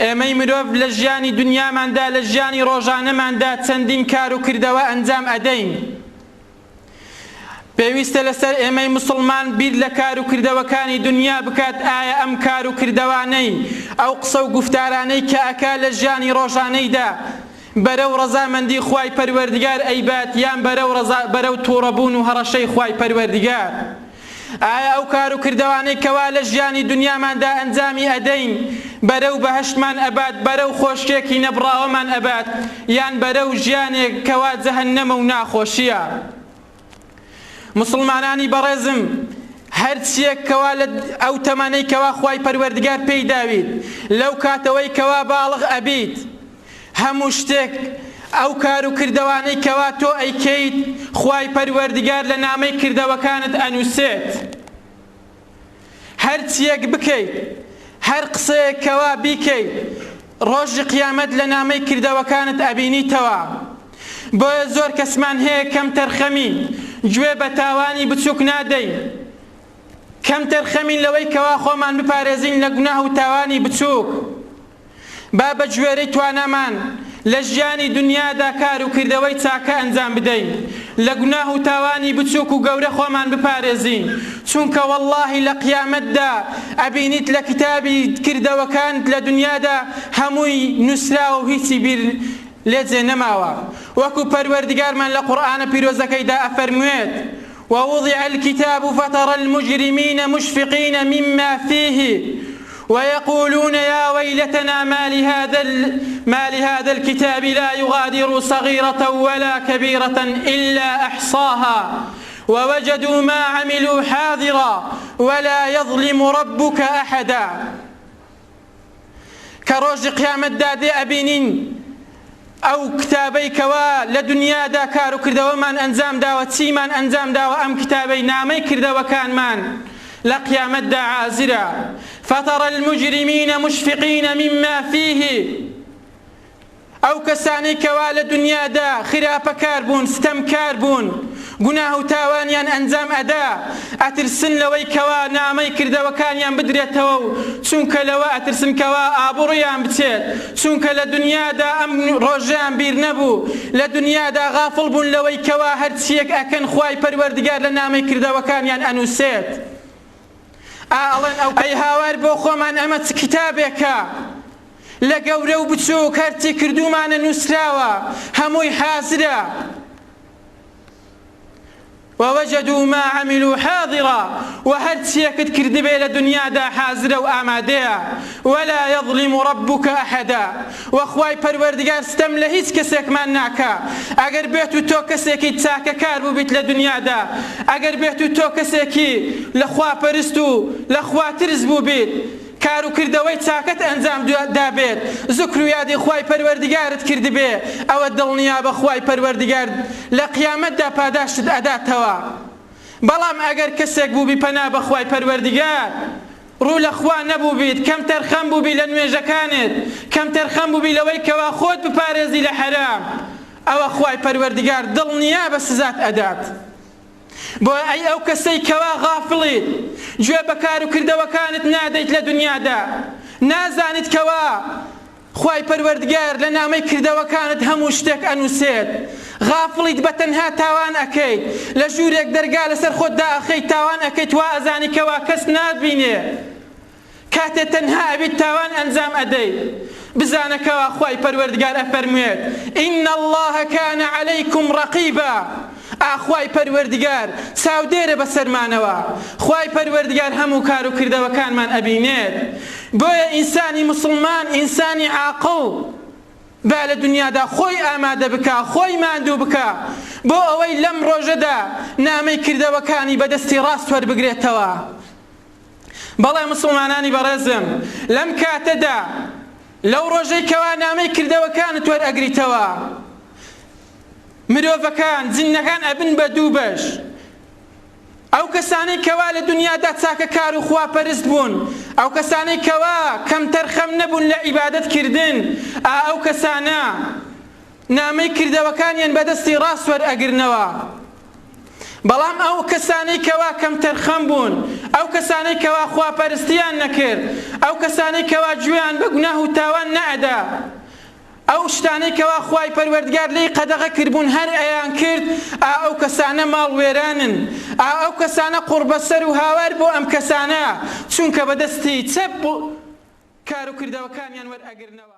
ئێمەی مرۆڤ لە ژیانی دنیاماندا لە ژیانی ڕۆژانەماندا چەندین کار و کردەوە ئەنجام ئەدەین. پێویستە لەسەر ئێمەی موسڵمان بیر لە کار و کردەوەکانی دنیا بکات ئایا ئەم کار و کردەوانەی ئەو قسە و گوفتارانەی کە ئەکا لە ژیانی ڕۆژانەیدا بەرەو ڕەزامەندی خوای پەروەردگار ئەیبات یان بەرەو ڕەزا بەرەو توڕەبوون و هەڕەشەی خوای پەروەردگار ئایا ئەو کار و کردەوانەی کەوا لە ژیانی دنیاماندا ئەنجامی ئەدەین بەرەو بەهەشتمان ئەبات بەرەو خۆشیەکی نەبڕاوەمان ئەبات یان بەرەو ژیانێک کەوا جەهەنەمە و ناخۆشیە موسڵمانانی بەڕێزم هەرچیەک کەوا لە ئەو تەمەنەی کەوا خوای پەروەردگار پێی داویت لەو کاتەوەی کەوا باڵغ ئەبیت هەموو شتێک ئەو کار و کردەوانەی کەوا تۆ ئەیکەیت خوای پەروەردگار لە نامەی کردەوەکانت ئەنووسێت هەرچیەک بکەیت هەر قسەیەک کەوا بیکەیت ڕۆژی قیامەت لە نامەی کردەوەکانت ئەبینیتەوە بۆیە زۆر کەسمان هەیە کەم تەرخەمی گوێ بە تاوانی بچوک نادەین کەم تەرخەمین لەوەی کەوا خۆمان بپارێزین لە گوناه و تاوانی بچوک با بە گوێرەی توانامان لە ژیانی دونیادا کار و کردەوەی چاکە ئەنجام بدەین، لە گوناه و تاوانی بچوک و گەورە خۆمان بپارێزین، چونکە وەڵڵاهی لە قیامەتدا ئەبینیت لە کیتابی کردەوەکانت لە دونیادا هەمووی نوسراوە و هیچی بیر لێ جێ نەماوە وەکو پەروەردگارمان لە قورئانە پیرۆزەکەیدا ئەفەرموێت ووضع الكتاب فترى المجرمين مشفقين مما فيه ويقولون يا ويلتنا ما لهذا, ما لهذا الكتاب لا يغادر صغيرة ولا كبيرة إلا أحصاها ووجدوا ما عملوا حاضرا ولا يظلم ربك أحدا کە ڕۆژی قیامەتدا دێ ئەبینین ئەو کتابەی کەوا لە دنیادا کار و کردەوەمان ئەنجام داوە چیمان ئەنجام داوە ئەم کتابەی نامەی کردەوەکانمان لە قیامەتدا عازرە فترى المجرمین مشفقین مما فیه ئەو کەسانەی کەوا لە دونیادا خراپەکار بوون، ستەمکار بوون، گوناه و تاوانیان ئەنجام ئەدا، ئەترسن لەوەی کەوا نامەی کردەوەکانیان بدرێتەوە و چونکە لەوە ئەترسن کەوا ئابڕویان بچێت، چونکە لە دونیادا ئەم ڕۆژەیان بیر نەبوو، لە دونیادا غافڵ بوون لەوەی کەوا هەرچیەک ئەکەن خوای پەروەردگار لە نامەی کردەوەکانیان ئەنوسێت. ئا ئەڵێن ئەو ئەی هاوار بۆ خۆمان ئەمە چ کیتابێکە لە گەورە و بچووک هەرچی کردوومانە نووسراوە هەمووی حازرە ووجدوا ما عملوا حاضرا و هەرچیەکت کردبێ لە دنیادا حازرە و ئامادەیە ولا یظلم ربک احدا وە خوای پەروەردگار ستەم لە هیچ کەسێکمان ناکا ئەگەر بێت و تۆ کەسێکی چاکەکار بووبیت لە دنیادا ئەگەر بێت و تۆ کەسێکی لە خوا پەرست و لە خوا ترس بووبیت کار و کردەوەی چاکەت ئەنجام دابێت زکر و یادی خوای پەروەردگارت کردبێ ئەوە دڵنیابە خوای پەروەردگار لە قیامەتدا پاداشتت ئەداتەوە بەڵام ئەگەر کەسێک بووبی پەنا بە خوای پەروەردگار ڕوو لە خوا نەبووبیت، کەمتەرخەم بووبی لە نوێژەکانت، کەمتەرخەم بووبی لەوەی کەوا خۆت بپارێزی لە حەرام، ئەوە خوای پەروەردگار دڵنیابە سزات ئەدات. بۆیە ئەی ئەو کەسەی کەوا غافڵیت، گوێ بە کار و کردەوەکانت نادەیت لە دونیادا، نازانیت کەوا خوای پەروەردگار لە نامەی کردەوەکانت هەموو شتێک ئەنوسێت غافڵیت بە تەنها تاوان ئەکەیت لە ژوورێک دەرگا لەسەر خۆت دائەخەیت تاوان ئەکەیت وا ئەزانی کەوا کەس ناتبینێ کاتێ تەنها ئەبیت تاوان ئەنجام ئەدەیت بزانە کەوا خوای پەروەردگار ئەفەرموێت ان اللە کان علیکم رقیبا ئا خوای پەروەردگار چاودێرە بەسەرمانەوە خوای پەروەردگار هەموو کار و کردەوەکانمان ئەبینێت بۆیە ئینسانی موسڵمان ئینسانی عاقڵ با لە دنیادا خۆی ئامادە بکا خۆی ماندوو بکا بۆ ئەوەی لەم ڕۆژەدا نامەی کردەوەکانی بەدەستی ڕاست وەربگرێتەوە بەڵێ موسڵمانانی بەڕێزم لەم کاتەدا لەو ڕۆژەی کەوا نامەی کردەوەکانت وەرئەگریتەوە مرۆڤەکان جنەکان ئەبن بە دوو بەش ئەو کەسانەی کەوا لە دنیادا چاکەکار و خواپەرست بوون ئەو کەسانەی کەوا کەمتەرخەم نەبوون لە عیبادەت کردن ئا ئەو کەسانە نامەی کردەوەکانیان بەدەستی ڕاست وەرئەگرنەوە بەڵام ئەو کەسانەی کەوا کەمتەرخەم بوون، ئەو کەسانەی کەوا خواپەرستیان نەکرد، ئەو کەسانەی کەوا گوێیان بە گوناه و تاوان. أحدا. ئەو شتانەی کەوا خوای پەروەردگار لێی قەدەغە کردبوون هەر ئەیان کرد، ئا ئەو کەسانە ماڵ وێرانن، ئا ئەو کەسانە قوڕبەسەر و هاوار بۆ ئەم کەسانە، چونکە بە دەستی چەپ کار و کردەوەکانیان وەرئەگرنەوە.